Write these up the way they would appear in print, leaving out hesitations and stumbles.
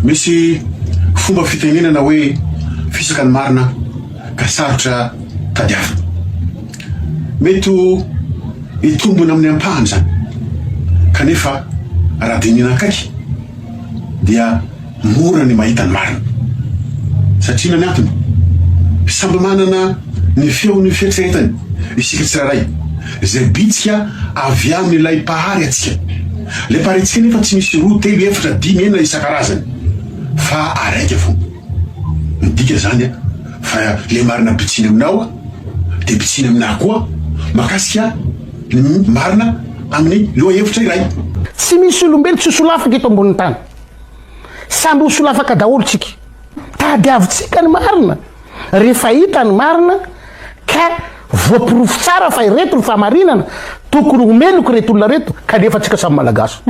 Misy fomba fitenenana hoe fisaka ny marina ka sarotra tadiavina. Mety ho hitombina amin'ny ampahany izany, kanefa raha dinihina akaiky dia mora ny mahita ny marina. Satria inona ny antony? Samby manana ny feon'ny fieritreretany isika tsirairay, izay bitsika avy amin'ilay Mpahary antsika. Ilay Mpahary antsika anefa tsy misy roa, telo, efatra, dimy, enina isan-karazany, fa araika fo. Midika izany fa ilay marina bitsiny aminao dia bitsiny aminà koa mahakasika ny marina amin'ny lohahevitra iray. Tsy misy olombelo tsy ho solafaka eto ambonin'ny tany. Samby ho solafaka daholo tsika. Tadiavintsika ny marina. Rehefa hita ny marina ka voaporofo tsara fa ireto ny fahamarinana, tokony ho meloka ireto olona ireto kanefa tsika samy Malagasy.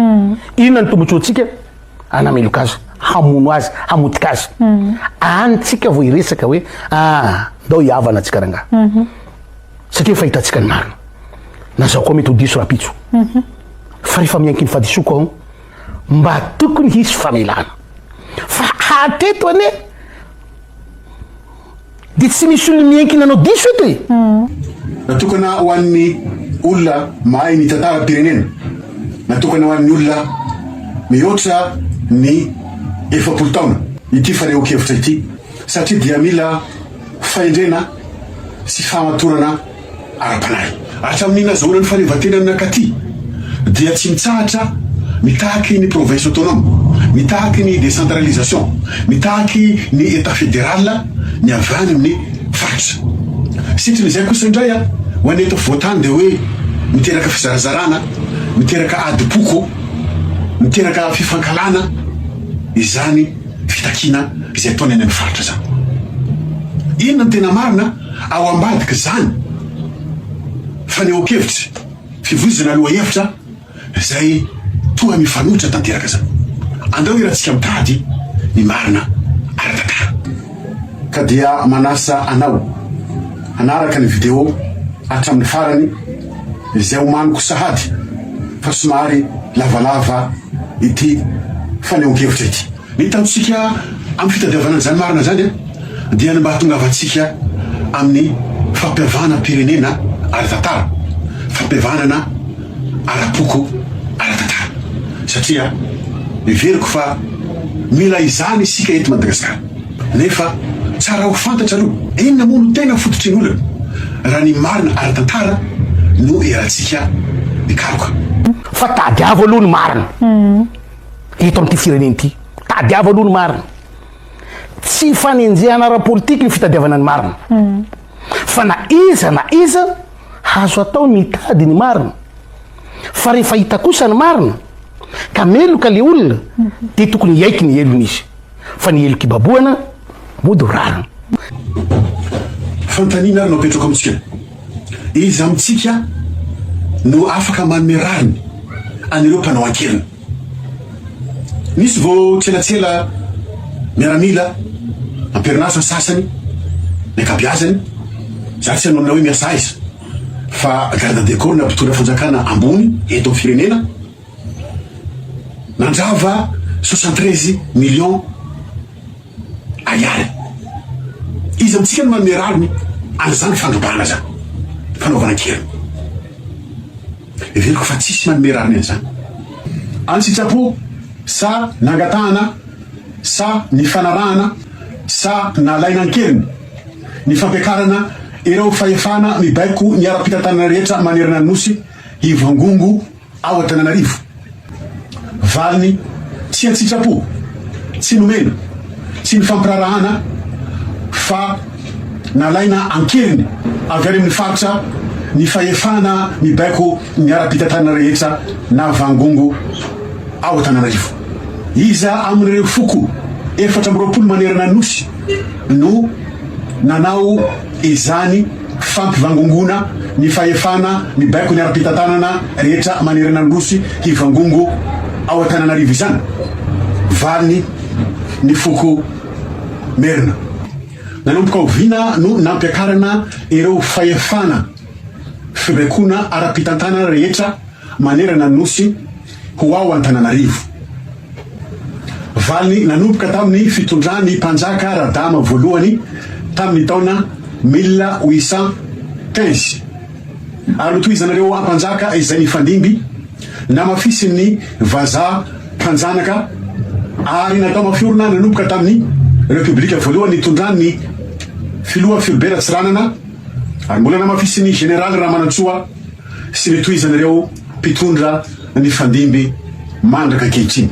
Inona ny tombotsoantsika hanameloka azy, hamono azy, hamotika azy? Any tsika vao hiresaka hoe ah, ndao hihavana tsika rangahy. Satria efa hitantsika ny marina. Na zaho koa mety ho diso rahampitso. Fa rehefa miaiky ny fahadisoako aho, mba tokony hisy famelana. Fa hatreto anie dia tsy misy olona miaiky nanao diso eto e. Natokana ho an'ny olona mahay ny tantaram-pirenena, natokana ho an'ny olona mihoatra ny 40 taona ity fanehoan-kevitra ity satria dia mila fahendrena sy fahamatorana ara-panahy. Hatramin'ny nazahoana ny fahaleovantenany nankaty dia tsy mitsahatra mitaky ny province autonome, mitaky ny décentralisation, mitaky ny Etat fédéral ny avy any amin'ny faritra. Sitrin'izay kosa indray ho an'ny eto afovoan-tany dia hoe miteraka fizarazarana, miteraka adim-poko, miteraka fifankahalana izany fitakiana izay ataony any amin'ny faritra izany. Inona no tena marina? Ao ambadik'izany fanehoan-kevitra, fivoizana lohahevitra izay toa mifanohitra tanteraka izany. Andao hiarahantsika mitady ny marina ara-tantara. Ka dia manasa anao hanaraka ny vidéo hatramin'ny farany izay omaniko sahady fa somary lavalava ity fanehoan-kevitra ity. Ny tanjontsika amin'ny fitadiavana an'izany marina izany dia ny mba hahatongavantsika amin'ny fampihavanam-pirenena ara-tantara, fampihavanana ara-poko ara-tantara. Satria heveriko fa mila izany isika eto Madagasikara. Nefa tsara ho fantatra aloha, inona moa no tena fototry ny olana raha ny marina ara-tantara no iarahantsika mikaroka. Fa tadiavo aloha ny marina. eto amin'ity firenena ity. Tadiavo aloha ny marina. Tsy fanenjehana ara-politika ny fitadiavana ny marina. Fa na iza na iza azo atao ny mitady ny marina. Fa rehefa hita kosa ny marina ka meloka le olona dia tokony hiaiky ny helony izy. Fa ny heloka ibabohana mody ho rariny. Fanontaniana ary no apetrako amintsika. Iza amintsika no afaka manome rariny an'ireo mpanao an-keriny? Nisy vao tselatsela miaramila am-perinasa ny sasany, ny ankabeazany, za tsy hanonona hoe miasa aiza, fa garde des corps na mpitondra fanjakana ambony eto amin'ny firenena, nandrava 73 millions Ariary. Iza amintsika no manome rariny an'izany fandrobana izany, fanaovana an-keriny? Heveriko fa tsisy manome rariny an'izany. An-tsitrapo sa nangatahana sa nifanarahana sa nalaina an-keriny ny fampiakarana ireo fahefana mibaiko ny ara-pitantanana rehetra manerana ny Nosy hivangongo ao Antananarivo. Valiny, Tsy an-tsitrapo, tsy nomena, tsy nifampiraharahana fa nalaina an-keriny avy any amin'ny faritra ny fahefana mibaiko ny ara-pitantanana rehetra na vangongo ao Antananarivo. Iza amin'ireo foko 24 manerana ny Nosy no nanao izany fampivangongoana ny fahefana mibaiko ny ara-pitantanana rehetra manerana ny Nosy hivangongo ao Antananarivo izany? Valiny, Ny foko Merina. Nanomboka oviana no nampiakarana ireo fahefana fibaikoana ara-pitantanana rehetra manerana ny Nosy ho ao Antananarivo? Valiny nanomboka tamin'ny fitondran'ny mpanjaka Radama voalohany tamin'ny taona 1815 ary notohizanareo ampanjaka izay nifandimby, namafisin'ny vazaha mpanjanaka ary natao mafiorina nanomboka tamin'ny Repoblika voalohany nitondran'ny filoha Philbert Tsiranana ary mbola namafisin'ny Jeneraly Ramanantsoa sy notohizan'ireo mpitondra nifandimby mandraka ankehitriny.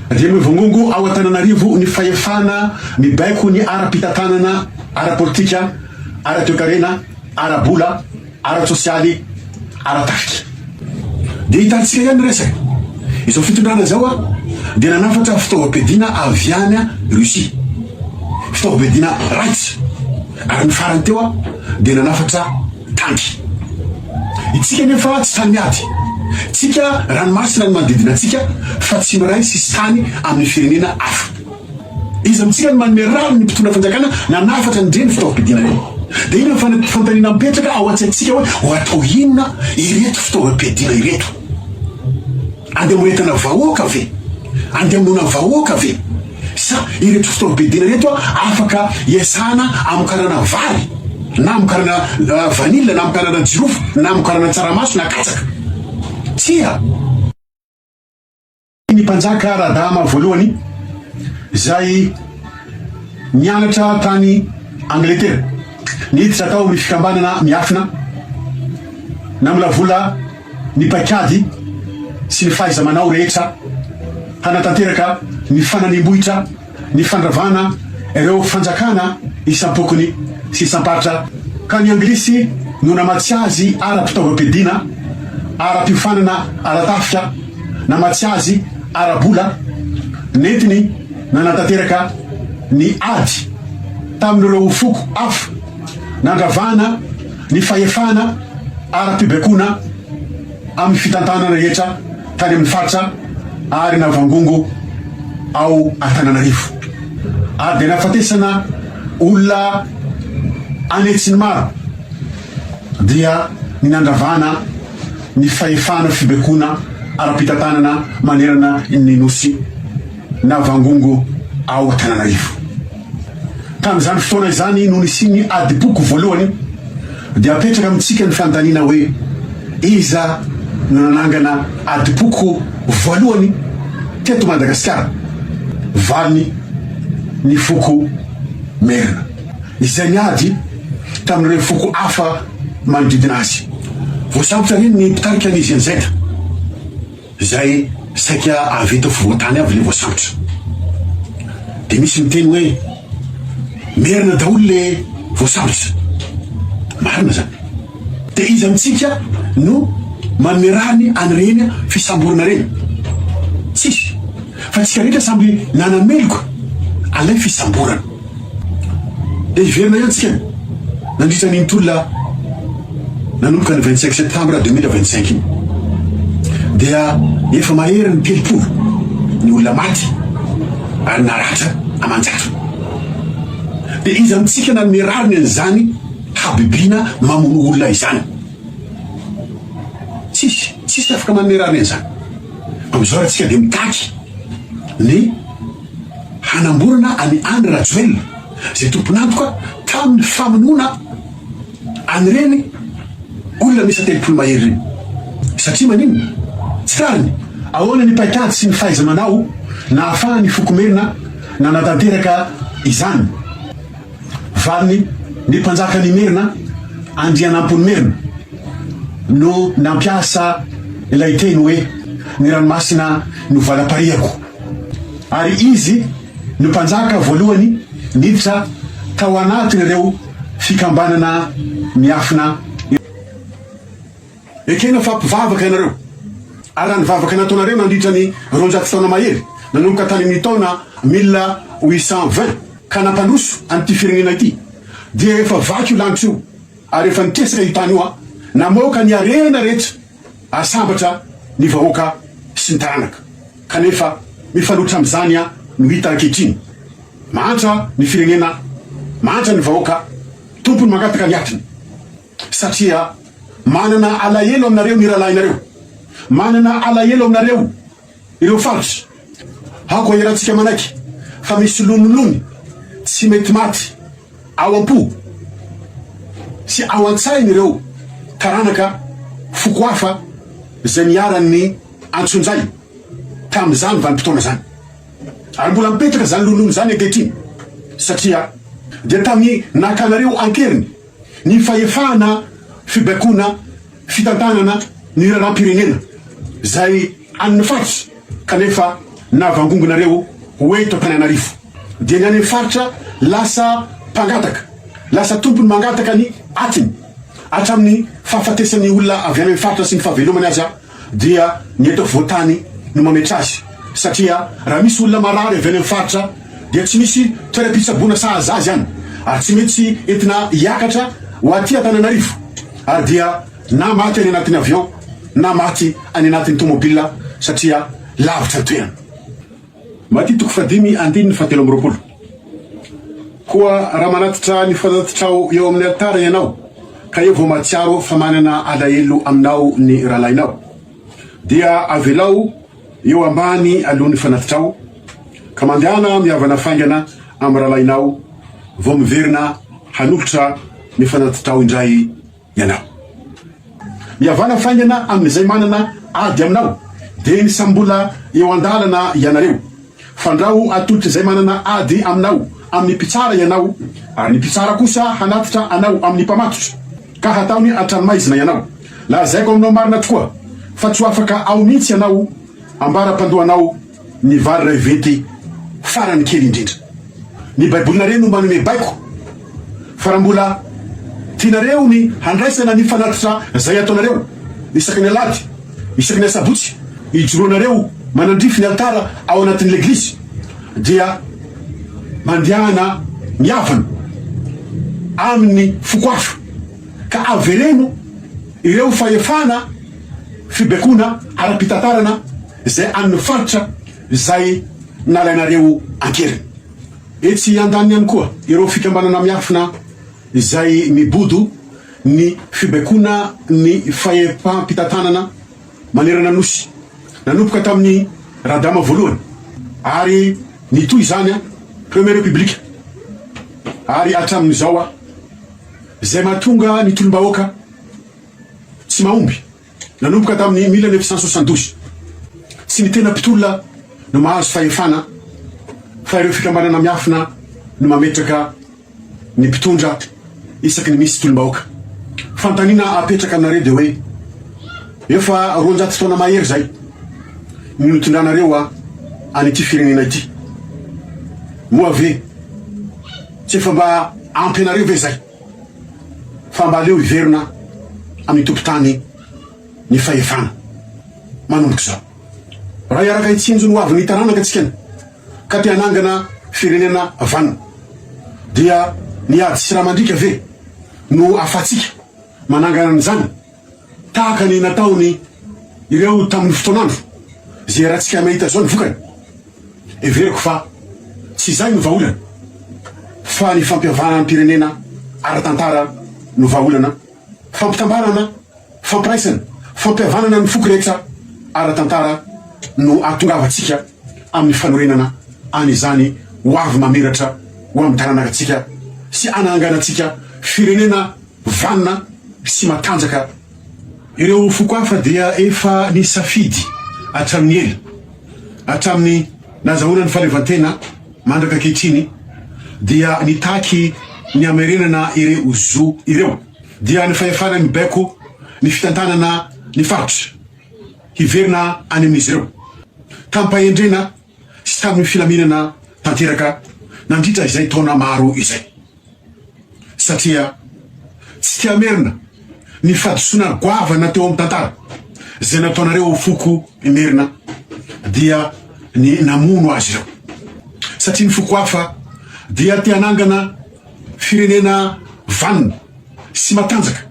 Dia mivangongo ao Antananarivo ny fahefana mibaiko ny ara-pitantanana, ara-politika, ara-toekarena, ara-bola, ara-tsosialy, ara-tafika. Dia hitantsika ihany ny resaka. Izao fitondrana izao dia nanafatra fitaovam-piadiana avy any Russie. Fitaovam-piadiana raitra. Ary ny farany teo dia nanafatra tanky. Itsika nefa tsy tany miady. Tsika ranomasina ny manodidina antsika fa tsy miray sisintany amin'ny firenena hafa. Iza amintsika no manome rariny ny mpitondra fanjakana nanafatra an'ireny fitaovam-piadiana ireny? Dia inona ny fanontaniana mipetraka ao an-tsaintsika hoe ho atao inona ireto fitaovam-piadiana ireto? Andeha hamoretana vahoaka ve? Andeha hamonoana vahoaka ve? Sa ireto fitaovam-piadiana ireto afaka iasana hamokarana vary na hamokarana vanille na hamokarana jirofo na hamokarana tsaramaso na katsaka? Tsia! Ny mpanjaka Radama voalohany izay nianatra tany Angletera, niditra tao amin'ny fikambanana miafina, namolavola ny paikady sy ny fahaiza-manao rehetra hanatanteraka ny fananiham-bohitra, ny fandravana ireo fanjakana isam-pokony sy isam-paritra, ka ny Anglisy no namatsy azy ara-pitaovam-piadiana, ara-piofanana ara-tafika, namatsy azy ara-bola, nentiny nanatanteraka ny ady tamin'ireo foko hafa, nandravana ny fahefana ara-pibaikoana amin'ny fitantanana rehetra tany amin'ny faritra ary navangongo ao Antananarivo ary dia nahafatesana olona an'hetsiny maro dia ny nandravana ny fahefana fibaikoana ara-pitantanana manerana ny Nosy Navangongo ao Antananarivo. Tamin'izany fotoana izany no nisian'ny adim-poko voalohany, dia apetraka amintsika ny fanontaniana hoe, Iza no nanangana adim-poko voalohany teto Madagasikara? Valiny, ny foko Merina, izay niady tamin'ireo foko hafa manodidina azy. Voasambotra àry ny mpitarika ny GNZ. Izay saika avy eto afovoan-tany avy le voasambotra. De misy miteny hoe merina daholo le voasambotra. Marina zany. De iza amintsika no manome rariny an'ireny fisamborana ireny? Tsisy. Fa tsika rehetra samby nanameloka an'ilay fisamborana. Dia hiverina ihany tsika nandritra an'iny tolona nanomboka ny 25 septembre 2025 iny. Dia efa mahery ny 30 ny olona maty ary naratra aman-jatony. Dia iza amintsika nanome rariny an'izany habibiana mamono olona izany? Tsisy, tsisy afaka manome rariny an'izany. Amin'izao raha tsika dia mitaky ny hanamborana an'i Andry Rajoelina izay tompon'antoka tamin'ny famonoana an'ireny olona miisa 30 mahery ireny. Satria maninona? Tsy rariny. Ahoana ny paikady sy ny fahaiza-manao nahafahan'ny foko Merina nanatanteraka izany? Valiny, Ny mpanjakan'Imerina, Andrianampoinimerina, no nampiasa ilay teny hoe ny ranomasina no valam-parihako, ary izy no mpanjaka voalohany niditra tao anatin'ireo fikambanana miafina ireo. Ekena fa mpivavaka ianareo, ary raha ny vavaka nataonareo nandritra ny 200 taona mahery, nanomboka tany amin'ny taona 1820 ka nampandroso an'ity firenena ity, dia efa vaky io lanitra io, ary efa nitresaka io tany io, namoaka ny harena rehetra, ary sambatra ny vahoaka sy ny taranaka. Kanefa mifanohitra amin'izany no hita ankehitriny. Mahantra ny firenena, mahantra ny vahoaka, tompony mangataka ny atiny. Satria manana alahelo aminareo ny rahalahinareo, manana alahelo aminareo ireo faritra. Aoka hiarantsika manaiky fa misy lonilony tsy mety maty ao am-po sy ao an-tsain'ireo taranaka foko hafa izay niharan'ny antsonjay tamin'izany vanim-potoana izany. Ary mbola mipetraka izany lonilony izany ankehitriny satria dia tamin'ny nakanareo an-keriny ny fahefana fibaikoana fitantanana ny raharaham-pirenena izay an'ny faritra kanefa navangongonareo ho eto Antananarivo dia ny any amin'ny faritra lasa mpangataka, lasa tompony mangataka ny atiny hatramin'ny fahafatesan'ny olona avy any amin'ny faritra sy ny fahavelomany aza dia ny eto afovoan-tany no mametra azy satria raha misy olona marary avy any amin'ny faritra dia tsy misy toeram-pitsaboana sahaza azy any ary tsy maintsy entina hiakatra ho aty Antananarivo ary dia na maty any anatin'ny avion na maty any anatin'ny tomobile satria lavitra ny toerana. Matio toko fahadimy andininy fahatelo amby 20. Koa raha manatitra ny fanatitrao eo amin'ny alitara ianao, ka eo vao mahatsiaro fa manana alahelo aminao ny rahalahinao, dia avelao eo ambany aloha ny fanatitrao, ka mandehana mihavana faingana amin'ny rahalahinao, vao miverina hanolotra ny fanatitrao indray ianao. Mihavana faingana amin'izay manana ady aminao, dia ny samy mbola eo an-dalana ianareo. Fandrao atolotr'izay manana ady aminao amin'ny mpitsara ianao, ary ny mpitsara kosa hanatitra anao amin'ny mpamatotra, ka hataony an-tranomaizina ianao. Lazaiko aminao marina tokoa, fa tsy ho afaka ao mihitsy ianao ambara-pandoanao ny vary iray venty farany kely indrindra. Ny Baibolinareo no manome baiko fa raha mbola tianareo ny handraisana ny fanatitra izay ataonareo isaky ny alahady, isaky ny asabotsy, ijoroanareo manandrify ny alitara ao anatin'ny leglizy dia mandehana mihavana amin'ny foko hafa ka avereno ireo fahefana fibaikoana ara-pitantarana izay an'ny faritra izay nalainareo an-keriny. Etsy andaniny ihany koa, ireo fikambanana miafina izay mibodo ny fibaikoana ny fahefam-pitantanana manerana ny Nosy, nanomboka tamin'ny Radama voalohany ary nitohy izany Première République ary hatramin'izao, izay mahatonga ny tolom-bahoaka tsy mahomby. Nanomboka tamin'ny 1972, tsy ny tena mpitolona no mahazo fahefana fa ireo fikambanana miafina no mametraka ny mpitondra isaky ny misy tolom-bahoaka. Fanontaniana apetraka aminareo dia hoe, efa 200 taona mahery izay no nitondranareo an'ity firenena ity, moa ve tsy efa mba ampy anareo ve izay? Fa mba aleo hiverina amin'ny tompon-tany ny fahefana manomboka izao. Raha hiaraka hitsinjo ny hoavin'ny taranaka tsika ka te hanangana firenena vanona dia ny ady sy ra mandriaka ve no afatsika manangana an'izany? Tahaka ny nataony ireo tamin'ny fotoan'andro izay iarahantsika mahita izao ny vokany. Heveriko fa tsy izay no vahaolana fa ny fampihavanam-pirenena ara-tantara no vahaolana, fampitambarana, fampiraisana, fampihavanana ny foko rehetra ara-tantara no ahatongavantsika amin'ny fanorenana an'izany ho avy mamiratra ho amin'ny taranakatsika sy hananganantsika firenena vanona sy matanjaka. Ireo foko hafa dia efa nisafidy hatramin'ny ela, hatramin'ny nazahoana ny fahaleovantena mandraka ankehitriny dia nitaky ny hamerenana ireo zo ireo, dia ny fahefana mibaiko ny fitantanana ny faritra hiverina any amin'izy ireo tamim-pahendrena sy tamin'ny filaminana tanteraka nandritra izay taona maro izay. Satria tsy te hamerina ny fahadisoana goavana teo amin'ny tantara izay nataonareo foko Merina dia ny namono azy ireo. Satria ny foko hafa dia te hanangana firenena vanona sy matanjaka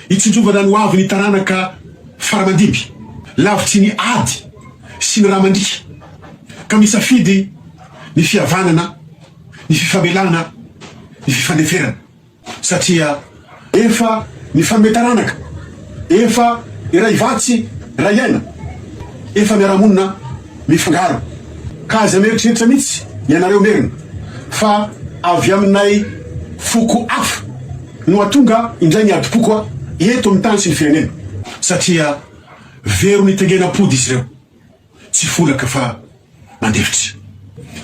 hitsinjovana ny hoavin'ny taranaka faramandimby lavitry ny ady sy ny rà mandriaka ka misafidy ny fihavanana ny fifamelana, ny fifandeferana satria efa mifanome taranaka, efa iray vatsy iray aina, efa miara-monina mifangaro. Ka aza mieritreritra mihitsy ianareo Merina fa avy aminay foko hafa no hatonga indray ny adim-poko eto amin'ny tany sy ny firenena. Satria vero nitaingenam-pody izy ireo. Tsy folaka fa mandefitra.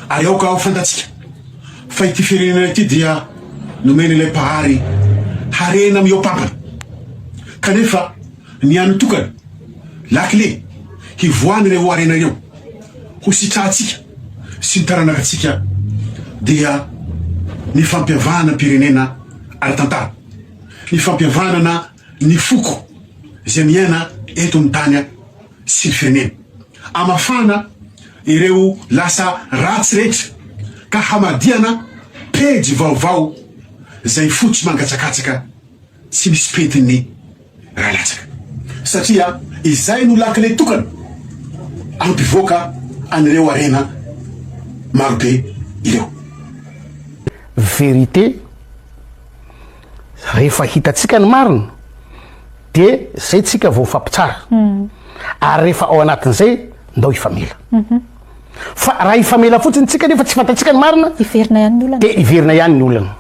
Ary aoka ho fantatsika fa ity firenena ity dia nomen'ilay Mpahary harena mihoapampana. Kanefa ny hany tokana, lakile, hivoahan'ireo harena ireo ho sitrahantsika sy ny taranakatsika dia ny fampihavanam-pirenena ara-tantara, ny fampihavanana ny foko izay miaina eto amin'ny tany sy ny firenena. Hamafana ireo lasa ratsy rehetra ka hamadihana pejy vaovao izay fotsy mangatsakatsaka tsy misy pentin'ny ra latsaka. Satria izay no lakile tokana hampivoaka an'ireo harena marobe ireo. Vérité, rehefa hitantsika ny marina de zay tsika vao mifampitsara ary rehefa ao anatin'izay ndao hifamela fa raha hifamela fotsiny tsika nefa tsy fantatsika ny marina Hiverina ihany ny olana. de hiverina ihany ny olana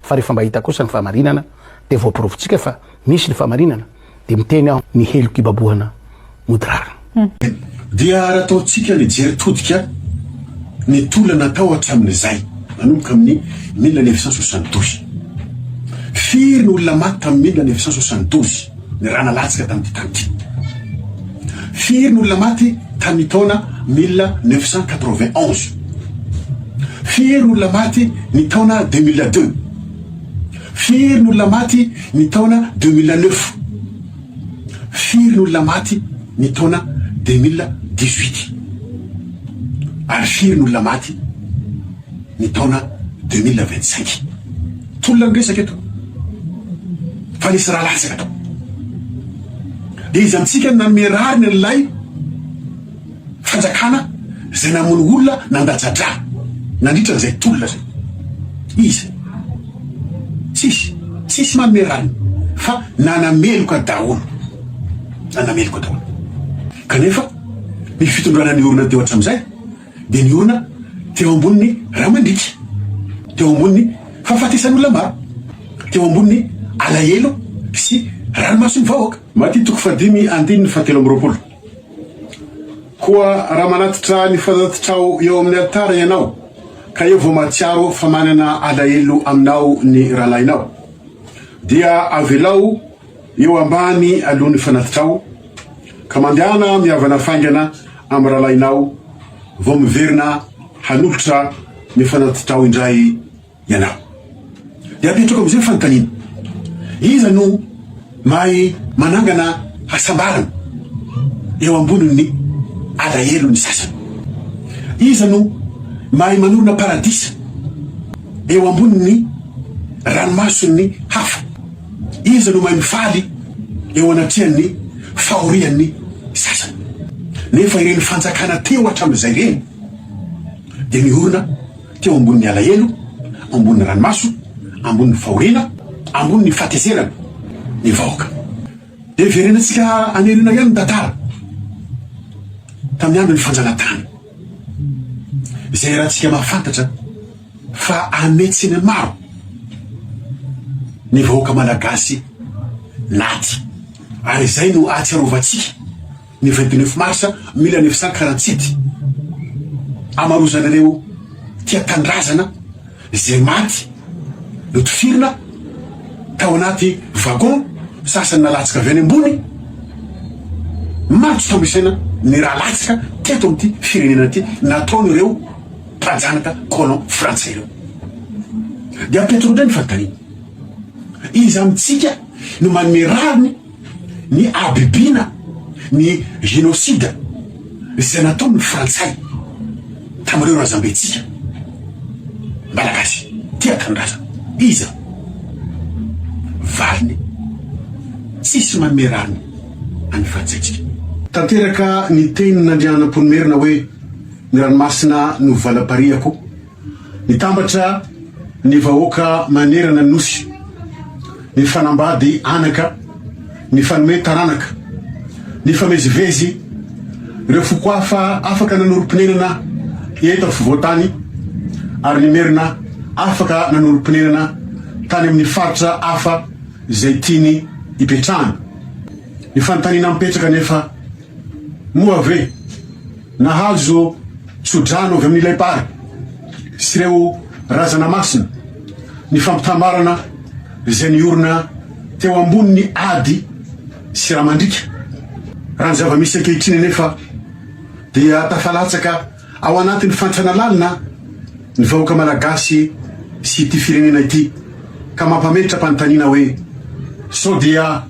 fa rehefa mba hita kosa ny fahamarinana de voaporofontsika fa misy ny fahamarinana de miteny aho ny heloka ibabohana mody rariny. Dia raha ataontsika ny jery todika ny tolona natao hatramin'izay, manomboka amin'ny 1972. Firy ny olona maty tamin'ny 1972, ny rà nalatsaka tamin'ity tany ity? Firy ny olona maty tamin'ny taona 1991? Firy ny olona maty ny taona 2002? Firy ny olona maty ny taona 2009? Firy ny olona maty ny taona 2018? Ary firy ny olona maty ny taona 2025? Tolona ny resaka eto fa nisy ra latsaka tao. Dia iza amintsika no nanome rariny an'ilay fanjakana izay namono olona nandatsa-drà nandritra an'izay tolona izay? Iza? Tsisy. Tsisy manome rariny fa nanameloka daholo. Nanameloka daholo. Kanefa ny fitondrana niorina teo hatramin'izay dia niorina teo ambonin'ny rà mandriaka, teo ambonin'ny fahafatesan'olona maro, teo ambonin'ny alahelo sy ranomason'ny vahoaka. Matio toko fahadimy andininy fahatelo amby 20. Koa raha manatitra ny fanatitrao eo amin'ny alitara ianao, ka eo vao mahatsiaro fa manana alahelo aminao ny rahalahinao, dia avelao eo ambany aloha ny fanatitrao, ka mandehana mihavana faingana amin'ny rahalahinao, vao miverina hanolotra ny fanatitrao indray ianao. Dia apetrako amin'izay ny fanontaniana, iza no mahay manangana hasambarana eo ambonin'ny alahelon'ny sasany? Iza no mahay manorina paradisa eo ambonin'ny ranomason'ny hafa? Iza no mahay mifaly eo anatrehan'ny fahorian'ny sasany? Nefa ireny fanjakana teo hatramin'izay ireny dia miorina teo ambonin'ny alahelo, ambonin'ny ranomaso, ambonin'ny fahoriana, ambonin'ny fahatezerana ny vahoaka. Dia verenantsika anerina ihany ny tantara tamin'ny andron'ny fanjanatany, izay iarahantsika mahafantatra fa anetsiny maro ny vahoaka malagasy naty, ary izay no ahatsiarovantsika Ny 29 mars 1947, amarozan'ireo tia tanindrazana izay maty notifirina tao anaty wagon, sasany nalatsaka avy any ambony, maro tsy tambo isaina ny ra latsaka teto amin'ity firenena ity nataon'ireo mpanjanaka colon frantsay ireo. Dia apetrako indray ny fanontaniana, iza amintsika no manome rariny ny habibiana, ny génocide izay nataon'ny frantsay tamin'ireo razambentsika malagasy tia tanindrazana. Iza? Valiny, tsisy manome rariny an'ny frantsaintsika. Tanteraka ny tenin'Andrianampoinimerina hoe ny ranomasina no valam-parihako. Nitambatra ny vahoaka manerana ny Nosy, nifanambady anaka, nifanome taranaka, nifamezivezy ireo foko hafa afaka nanorim-ponenana. eto afovoan-tany ary ny Merina afaka nanorim-ponenana tany amin'ny faritra hafa izay tiany hipetrahana. Ny fanontaniana mipetraka anefa, moa ve nahazo tsodrano avy amin'ilay Mpahary sy ireo razana masina ny fampitambarana izay niorina teo ambonin'ny ady sy ra mandriaka? Raha ny zava-misy ankehitriny anefa dia tafalatsaka ao anatin'ny fahantrana lalina ny vahoaka malagasy sy ity firenena ity ka mampametra-panontaniana hoe sao dia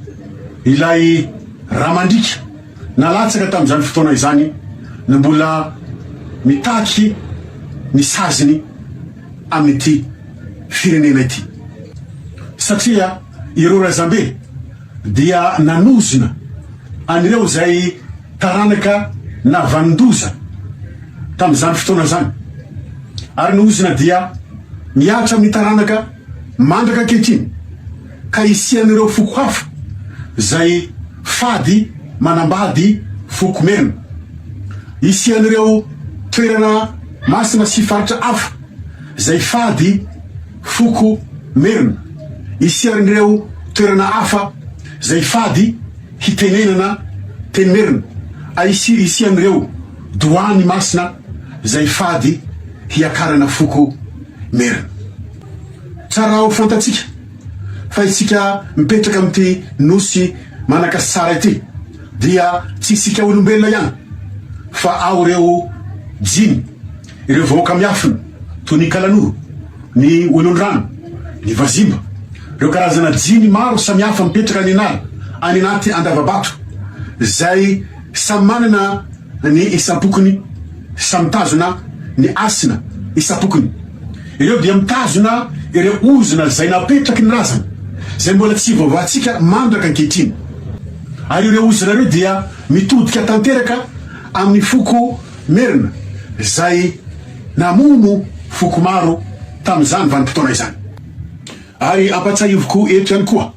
ilay ra mandriaka nalatsaka tamin'izany fotoana izany no mbola mitaky ny saziny amin'ity firenena ity satria ireo razambe dia nanozona an'ireo izay taranaka navanon-doza tamin'izany fotoana izany, ary ny ozona dia mihatra amin'ny taranaka mandraka ankehitriny, ka hisian'ireo foko hafa izay fady manambady foko merina, hisian'ireo toerana masina sy faritra hafa izay fady foko merina, hisian'ireo toerana hafa izay fady hitenenana teny merina, hisian'ireo doany masina izay fady hiakarana foko merina. Tsara ho fantatsika fa isika mipetraka amin'ity nosy Manakasitsara ity dia tsy isika olombelona ihany fa ao ireo jiny, ireo vahoaka miafina toy ny Kalanoro, ny Olondrano, ny Vazimba, ireo karazana jiny maro samihafa mipetraka any an'ala, any anaty andavabato, izay samy manana ny isam-pokony, samy mitazona ny hasina isam-pokony. Ireo dia mitazona ireo ozona izay napetraky ny razana, izay mbola tsy voavahantsika mandraka ankehitriny. Ary ireo ozona ireo dia mitodika tanteraka amin'ny foko Merina, izay namono foko maro tamin'izany vanim-potoana izany. Ary ampatsiahiviko eto ihany koa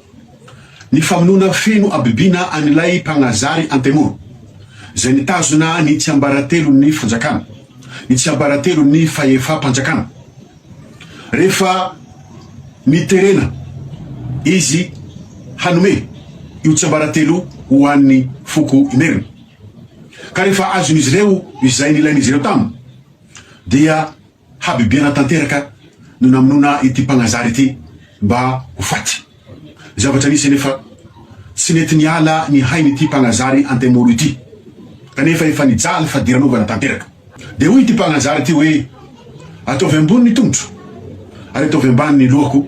ny famonoana feno habibiana an'ilay Mpagnazary Antemoro, izay nitazona ny tsiambaratelon'ny fanjakana, ny tsiambaratelon'ny fahefam-panjakana, rehefa niterena izy hanome io tsiambaratelo ho an'ny foko Imerina. Ka rehefa azon'izy ireo izay nilain'izy ireo taminy, dia habibiana tanteraka no namonoana ity mpagnazary ity mba ho faty. Ny zavatra nisy anefa, tsy nety niala ny hain'ity mpagnazary Antemoro ity, kanefa efa nijaly fadiranovana tanteraka. Dia hoy ity mpagnazary ity hoe, Ataovy ambony ny tongotro, ary ataovy ambany ny lohako,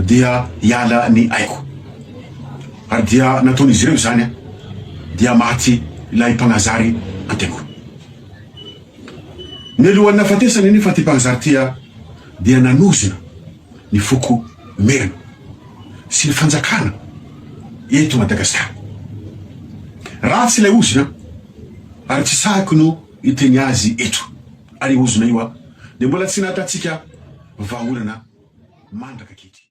dia hiala ny aiko. Ary dia nataon'izy ireo izany, dia maty ilay mpagnazary Antemoro. Mialohan'ny nahafatesany anefa ity mpagnazary ity dia nanozona ny foko Merina sy ny fanjakana eto Madagasikara. Ratsy ilay ozona ary tsy sahiko no hiteny azy eto. Ary io ozona io dia mbola tsy nahitantsika vahaolana mandraka ankehitriny.